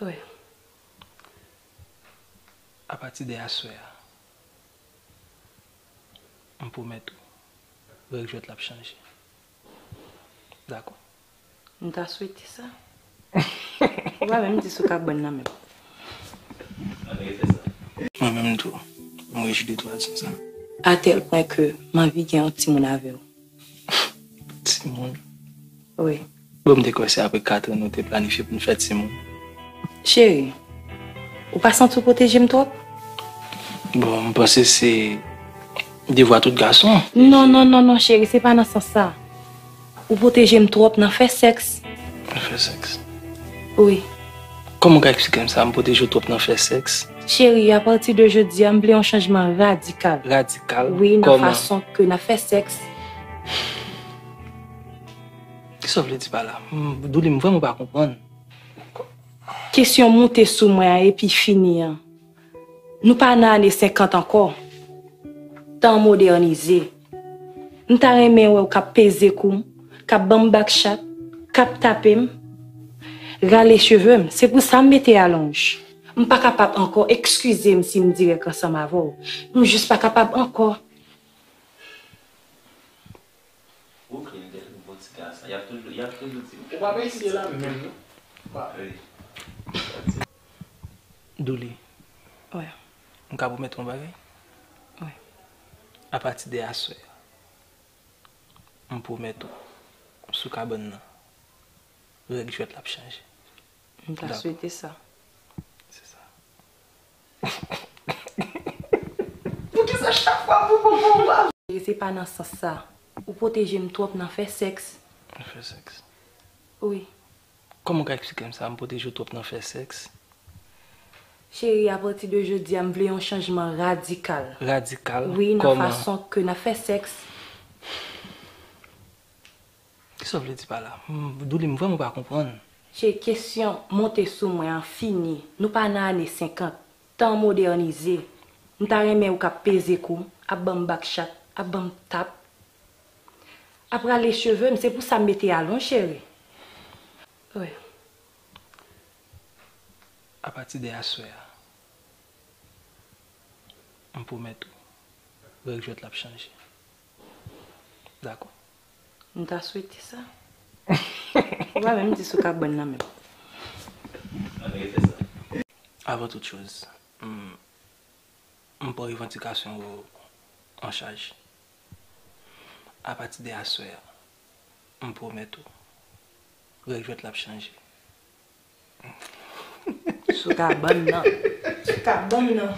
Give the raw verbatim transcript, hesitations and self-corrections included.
Wi. Apati de aswè a, m pwomèt ou, règ jwèt la ap chanje. Dakò? M ta swete sa. Ou pa menm di sou kabann nan menm. Mwen menm tou, m reji de twa zan sa. A tèl pwen ke m anvi gen yon timoun avè w. Timoun? Wi. Bon, m te kwè se apre kat an nou te planifye pou n fè timoun. Cheri, ou pa santi w pwoteje m twòp? Bon, m panse se devwa tout gason. Non, non, non, non, cheri, se pa nan sans sa. Ou pwoteje m twòp nan fè sèks. Nan fè sèks? Wi. Kòman w ka eksplike m sa, m pwoteje w twòp nan fè sèks? Cheri, apati de jodi a, m vle yon chanjman radikal. Radikal? Wi, nan fason ke n ap fè sèks. Kisa w vle di pa la? M, Douli, m vrèman pa konprann. Kesyon moute sou mwen an epi fini an. Nou pa nan ane senkant ankò. Tan an modènize. M ta renmen wè w k ap peze kou m, k ap ban m bak chat, k ap tape m, rale cheve m. Se pou sa m mete alonj. M pa kapab ankò, eskize m si m dirèk ansanm avè w. M jis pa kapab ankò. Ou kle, m te fin bon ti gaz sa. Y ap toujou, y ap toujou di m. Ou pa vle eseye la menm, non? Pa. Wi. Douli. Wi. M ka pwomèt yon bagay? Wi. Apati de aswè a, m pwomèt ou, sou kabann nan, règ jwèt la ap chanje. M ta swete sa. Se sa. Poukisa chak fwa pou, pou, pou, pou. Se pa nan sans sa. Ou pwoteje m twòp nan fè sèks. Nan fè sèks? Wi. Kòman w ka eksplike m sa, m pwoteje w twòp nan fè sèks? Cheri, apati de jodi a, m vle yon chanjman radikal. Radikal? Wi, nan fason ke n ap fè sèks. Kisa w vle di pa la? M, Douli, m vrèman pa konprann. Cheri, kesyon monte sou mwen an fini. Nou pa nan ane senkant. Tan an modènize. M ta renmen ou k ap peze kou m, ap ban m bak chat, ap ban m tap, ap rale cheve m. Se pou sa m mete alonj, cheri. Wi. Apati de aswè a, m pwomèt ou, règ jwèt la ap chanje. Dakò? M ta swete sa. Ou pa menm di sou kabann nan menm. Ann rete sa. Avan tout choz, m, m pran revandikasyon ou an chaj. Apati de aswè a, m pwomèt ou, règ jwèt la ap chanje. Sou kabann nan. Sou kabann nan.